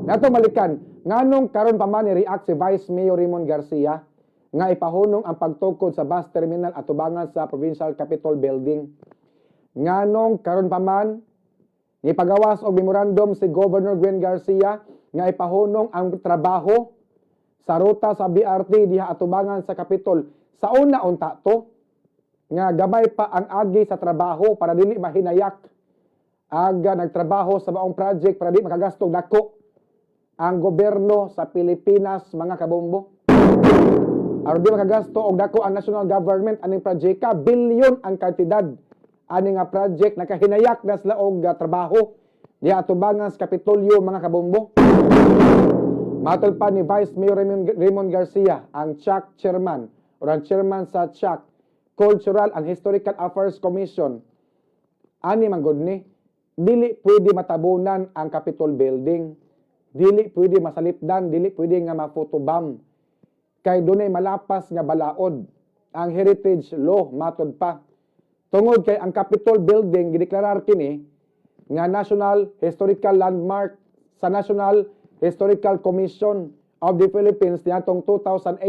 Nato balikan, nganong karon pa man ni react si Vice Mayor Raymond Garcia nga ipahunong ang pagtukod sa bus terminal atubangan sa Provincial Capitol Building? Nganong karon pa man nipagawas og memorandum si Governor Gwen Garcia nga ipahunong ang trabaho sa ruta sa BRT diha atubangan sa Capitol? Sa una unta to nga gamay pa ang agi sa trabaho para dili mahinayak aga nagtrabaho sa maong project, para di makagasto dako ang gobyerno sa Pilipinas, mga kabombo. Aron di makagasto og dako ang national government aning project, bilyon ang kantidad ani nga project, nakahinayak na sila og trabaho diha atubangan sa Kapitolyo, mga kabombo. Matol pa ni Vice Mayor Raymond Garcia, ang CHAC chairman or ang chairman sa CHAC, Cultural and Historical Affairs Commission, ani man gud ni, dili pwede matabunan ang Capitol Building. Dili pwede masalipdan, dili pwede nga ma-photobomb. Kay dunay malapas nga balaod ang heritage law, matod pa. Tungod kay ang Capitol Building gideklarar kini nga National Historical Landmark sa National Historical Commission of the Philippines niadtong 2008.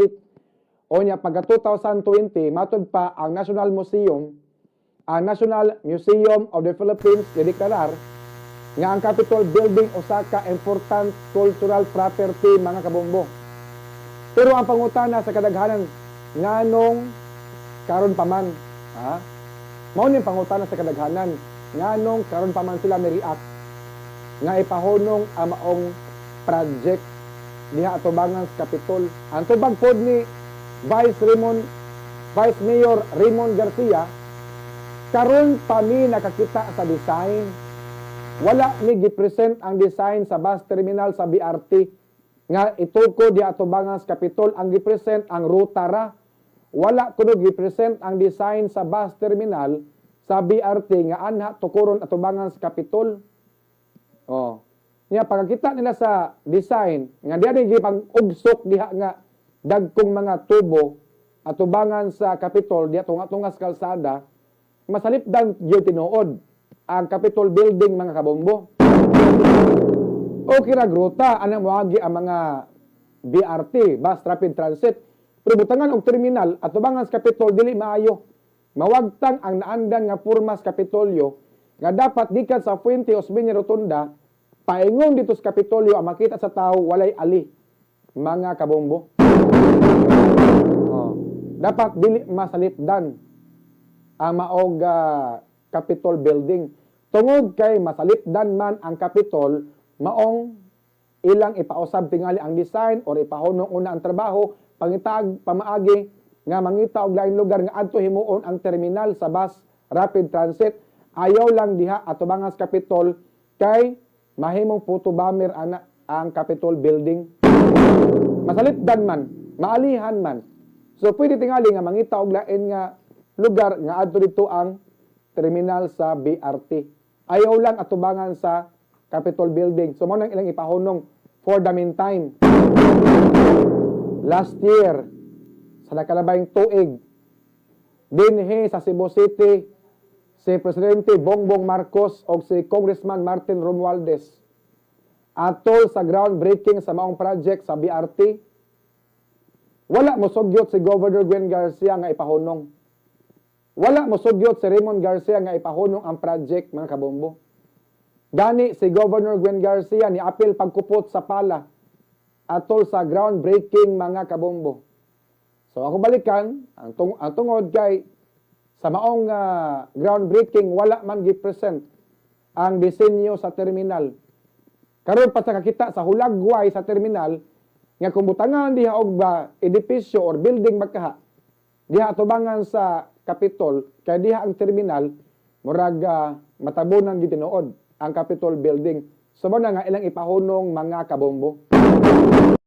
O nya pagka 2020, matod pa ang National Museum, ang National Museum of the Philippines gideklarar nga ang Capitol Building usa ka important cultural property, mga kabombo. Pero ang pangutana sa kadaghanan, nganong karon pa man? Ha? Mao ni pangutana sa kadaghanan, nganong karon pa man sila ni-react nga ipahunong ang maong project diha atubangan sa Capitol? Ang tubag pod ni Vice Mayor Raymond Garcia, karon pa mi nakakita sa design. Wala mi gi-present ang design sa bus terminal sa BRT nga itukod diha atubangan sa Capitol. Ang gi-present ang ruta ra. Wala kuno gi-present ang design sa bus terminal sa BRT nga anha tukuron atubangan sa Capitol. Oh. Nya pagkakita nila sa design nga diha ni gipang ugsok diha nga dagkong mga tubo atubangan sa Capitol, diha tunga-tunga sa kalsada, masalipdan gyud tinuod ang Capitol Building, mga kabombo. Okay ra ruta ana moagi ang mga BRT, Bus Rapid Transit. Pero butangan og terminal atubangan sa Capitol, dili maayo. Mawagtang ang naandan nga porma sa Kapitolyo nga dapat gikan sa Fuente Osmeña Rotunda paingon dito sa Kapitolyo, ang makita sa tao walay ali, mga kabombo. Oh. Dapat dili masalipdan ang maog Capitol Building. Tungod kay masalipdan man ang Capitol, maong ilang ipausab tingali ang design or ipahunong una ang trabaho, pangitag pamaagi nga mangita og laing lugar nga adto himuon ang terminal sa bus rapid transit. Ayaw lang diha atubangan sa Capitol kay mahimong photobomber ana ang Capitol Building. Masalipdan man, maalihan man. So pwede tingali nga mangita og lain nga lugar nga adto dito ang terminal sa BRT. Ayaw lang atubangan sa Capitol Building. So mao nang ilang ipahunong for the meantime. Last year, sa nakalabayng tuig, dinhi sa Cebu City, si Presidente Bongbong Marcos o si Congressman Martin Romualdez atol sa groundbreaking sa maong project sa BRT, wala mo sugyot si Governor Gwen Garcia nga ipahunong. Wala mo sugyot si Raymond Garcia nga ipahunong ang project, mga kabombo. Gani si Governor Gwen Garcia ni apil pagkupot sa pala atol sa groundbreaking, mga kabombo. So ako balikan, ang tungod kay sa maong groundbreaking wala man gi-present ang disenyo sa terminal. Karon pa sa kakita sa hulagway sa terminal nga kung butangan diha og ba edipisyo or building magkaha diha atubangan sa Capitol kay diha ang terminal, murag matabunan gid tinuod ang Capitol Building. So mo na nga ilang ipahunong, mga kabombo.